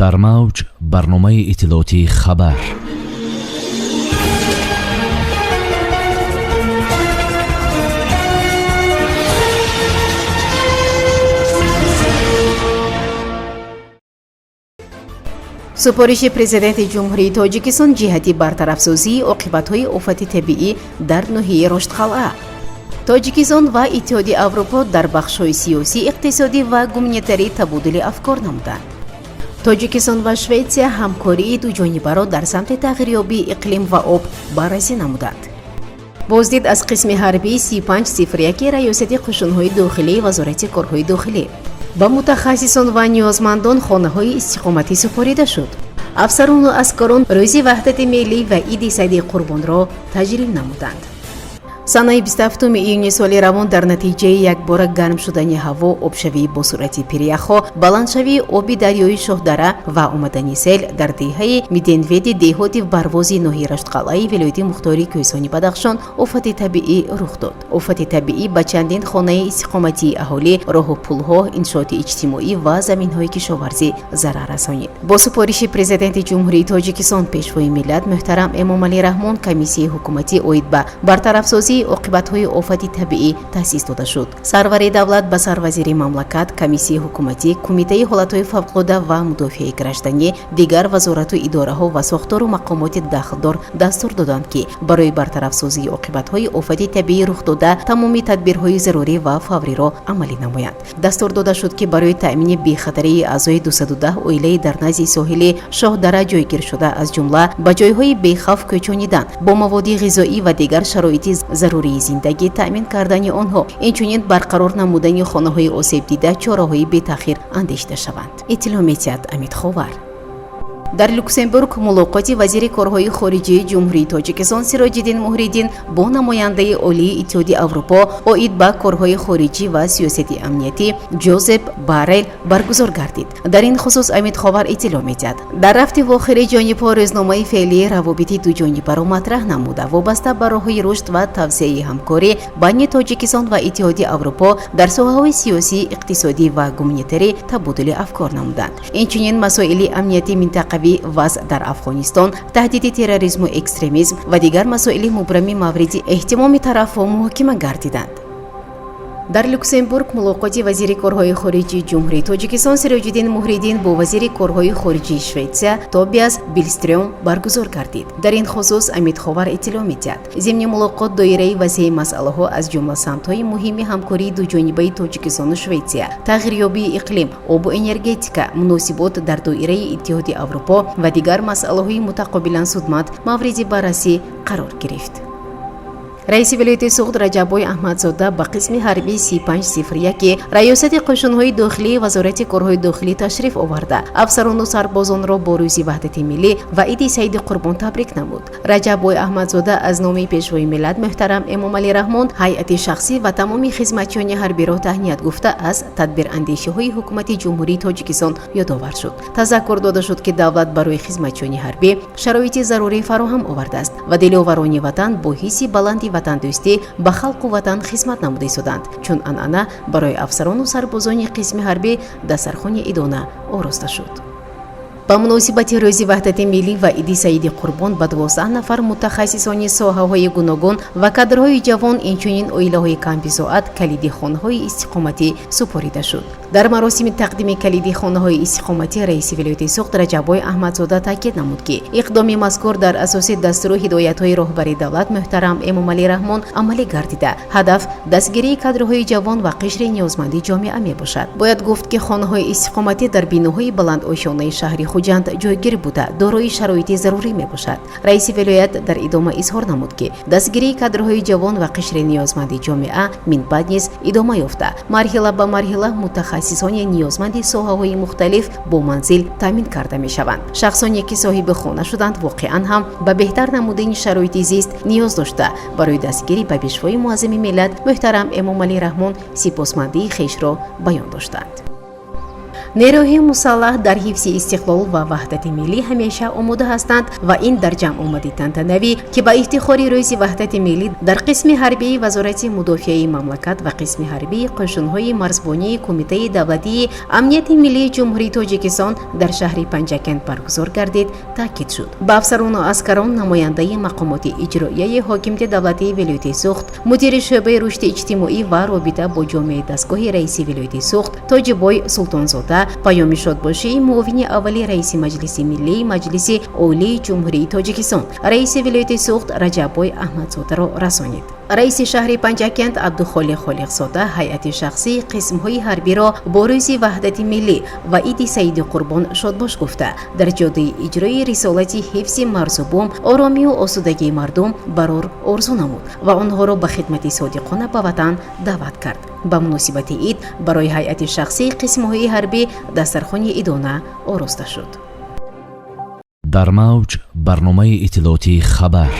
Дар мавҷ барномаи иттилоотии «Хабар». Супориши Президенти Ҷумҳурии Тоҷикистон ҷиҳати бартарафсозии оқибатҳои офати табиӣ дар ноҳияи Роштқалъа. Тоҷикистон ва Иттиҳоди Аврупо дар бахшҳои сиёсӣ, иқтисодӣ ва гуманитарӣ табодули афкор намуданд. Тоҷикистон ва Шветсия ҳамкории дуҷонибаро дар самти тағйирёбии иқлим ва об баррасӣ намуданд. Боздид аз қисми ҳарбии 3501 Раёсати қушунҳои дохилии Вазорати корҳои дохилӣ. Ба мутахассисон ва ниёзмандон хонаҳои истиқоматӣ супорида шуд. Афсарону аскарон Рӯзи Ваҳдати миллӣ ва Иди Саиди Қурбонро таҷлил намуданд. Санаи 27 июни соли равон дар натиҷаи якбора гарм шудани ҳаво, обшавии бо суръати пиряхҳо, баландшавии оби дарёи Шоҳдара ва омадани сел дар деҳаи Миденведи деҳоти Барвози ноҳияи Раштқалъаи вилояти мухтори Кӯҳистони Бадахшон офати табиӣ рух дод. Офати табиӣ ба чандин хонаи истиқоматии аҳолӣ, роҳу пулҳо, иншооти иҷтимоӣ ва заминҳои кишоварзӣ зарар расонид. Бо супориши Президенти Ҷумҳурии Тоҷикистон, Пешвои миллат муҳтарам Эмомалӣ Раҳмон, Комиссияи ҳукуматӣ оид ба бартарафсозии оқибатҳои офати табиӣ таъсис дода шуд. Сарвари давлат ба сарвазири мамлакат, Комиссияи ҳукуматӣ, Кумитаи ҳолатҳои фавқулода ва мудофиаи гражданӣ, дигар вазорату идораҳо ва сохтору мақомоти дахлдор дастур доданд, ки барои бартарафсозии оқибатҳои офати табиӣ рухдода тамоми тадбирҳои зарурӣ ва фавриро амалӣ намоянд. Дастур дода шуд, ки барои таъмини бехатарии аъзои 210 оилаи дар назди соҳили Шоҳдара ҷойгиршуда, аз ҷумла ба ҷойҳои бехавф кӯчонидан, бо маводи ғизоӣ ва дигар шароити зарурии зиндагӣ таъмин кардани онҳо, инчунин барқарор намудани хонаҳои осебдида чораҳои бетаъхир андешида шаванд. Иттилоъ метиҳад Амид Ховар. Дар Люксембург мулоқоти вазири корҳои хориҷии Ҷумҳурии Тоҷикистон Сироҷиддин Муҳриддин бо намояндаи олии Иттиҳоди Аврупо оид ба корҳои хориҷӣ ва сиёсати амниятӣ Ҷозеп Баррел баргузор гардид. Дар ин хусус Амид Ховар иттилоъ медиҳад. Дар рафти вохӯрӣ ҷонибҳо рӯзномаи феълии равобити дуҷонибаро матраҳ намуда, вобаста ба роҳҳои рушд ва тавсеаи ҳамкорӣ байни Тоҷикистон ва Иттиҳоди Аврупо дар соҳаҳои сиёсӣ, иқтисодӣ ва гуманитарӣ табодули афкор намуданд. Инчунин масоили амнияти минтақавӣ, вазъ дар Афғонистон, таҳдиди терроризму экстремизм ва дигар масоили мубрами мавриди эҳтимоми тарафҳо муҳокима гардиданд. Дар Люксембург мулоқоти вазири корҳои хориҷии Ҷумҳурии Тоҷикистон Сироҷиддин Муҳриддин бо вазири корҳои хориҷии Шветсия Тобиас Билстрём баргузор гардид. Дар ин хусус Амид Ховар иттилоъ медиҳад. Зимни мулоқот доираи васеи масъалаҳо, аз ҷумла самтҳои муҳими ҳамкории дуҷонибаи Тоҷикистону Шветсия, тағйирёбии иқлим, обу энергетика, муносибот дар доираи Иттиҳоди Аврупо ва дигар масъалаҳои мутақобилан судманд мавриди баррасӣ қарор гирифт. Раиси вилояти Суғд Раҷаббой Аҳмадзода ба қисми ҳарбии 3501 Раёсати қушунҳои дохилии Вазорати корҳои дохилӣ ташриф оварда, афсарону сарбозонро бо Рӯзи Ваҳдати миллӣ ва Иди Саиди Қурбон табрик намуд. Раҷаббой Аҳмадзода аз номи Пешвои миллат муҳтарам Эмомалӣ Раҳмон ҳайати шахсӣ ва тамоми хизматчиёни ҳарбиро таҳният гуфта, аз тадбирандешиҳои Ҳукумати Ҷумҳурии Тоҷикистон ёдовар шуд. Тазаккур дода шуд, ки давлат барои хизматчиёни ҳарбӣ шароити зарурӣ фароҳам овардааст ва диловарони ватан бо ҳисси баланди ватандӯстӣ ба халқу ватан хизмат намуда истоданд. Чун анъана, барои афсарону сарбозони қисми ҳарбӣ дастархони идона ороста шуд. Ба муносибати Рӯзи Ваҳдати миллӣ ва Иди Саиди Қурбон ба 12 нафар мутахассисони соҳаҳои гуногун ва кадрҳои ҷавон, инчунин оилаҳои камбизоат калиди хонаҳои истиқоматӣ супорида шуд. Дар маросими тақдими калиди хонаҳои истиқоматӣ раиси вилояти Суғд Раҷаббой Аҳмадзода таъкид намуд, ки иқдоми мазкур дар асоси дастуру ҳидоятҳои роҳбари давлат муҳтарам Эмомалӣ Раҳмон амалӣ гардида, ҳадаф дастгирии кадрҳои ҷавон ва қишри ниёзманди ҷомеа мебошад. Бояд гуфт, ки хонаҳои истиқоматӣ дар биноҳои баландошёнаи шаҳри Хуҷанд ҷойгир буда, дорои шароити зарурӣ мебошад. Раиси вилоят дар идома изҳор намуд, ки дастгирии кадрҳои ҷавон ва қишри ниёзманди ҷомеа минбаъд низ идома ёфта, марҳила ба марҳила мутахассисони ниёзманди соҳаҳои мухталиф бо манзил таъмин карда мешаванд. Шахсоне ки соҳиби хона шуданд, воқеан ҳам ба беҳтар намудани шароити зист ниёз дошта, барои дастгирӣ ба Пешвои муаззами миллат муҳтарам Эмомалӣ Раҳмон сипосмандии хешро баён доштанд. Нерӯҳои мусаллаҳ дар ҳифзи истиқлол ва ваҳдати миллӣ ҳамеша омода ҳастанд ва ин дар ҷамъомади тантанавӣ, ки ба ифтихори Рӯзи Ваҳдати миллӣ дар қисми ҳарбии Вазорати мудофиаи мамлакат ва қисми ҳарбии қӯшунҳои марзбонии Кумитаи давлатии амнияти миллии Ҷумҳурии Тоҷикистон дар шаҳри Панҷакент баргузор гардид, таъкид шуд. Ба афсарону аскарон намояндаи мақомоти иҷроияи ҳокимияти давлатии вилояти Суғд, мудири шӯъбаи рушди иҷтимоӣ ва робита бо ҷомеаи дастгоҳи раиси вилояти Суғд Тоҷибой Султонзода паёми шодбошии муовини аввали раиси Маҷлиси миллии Маҷлиси Олии Ҷумҳурии Тоҷикистон, раиси вилояти Суғд Раҷаббой Аҳмадзодаро расонид. Раиси шаҳри Панҷакент Абдухолиқ Холиқзода ҳайати шахсии қисмҳои ҳарбиро бо Рӯзи Ваҳдати миллӣ ва Иди Саиди Қурбон шодбош гуфта, дар ҷодаи иҷрои рисолати ҳифзи марзу бум, оромию осудагии мардум барор орзу намуд ва онҳоро ба хидмати содиқона ба ватан даъват кард. Ба муносибати ид барои ҳайати шахсии қисмҳои ҳарбӣ дастархони идона ороста шуд. Дар мавҷ барномаи иттилоотии «Хабар».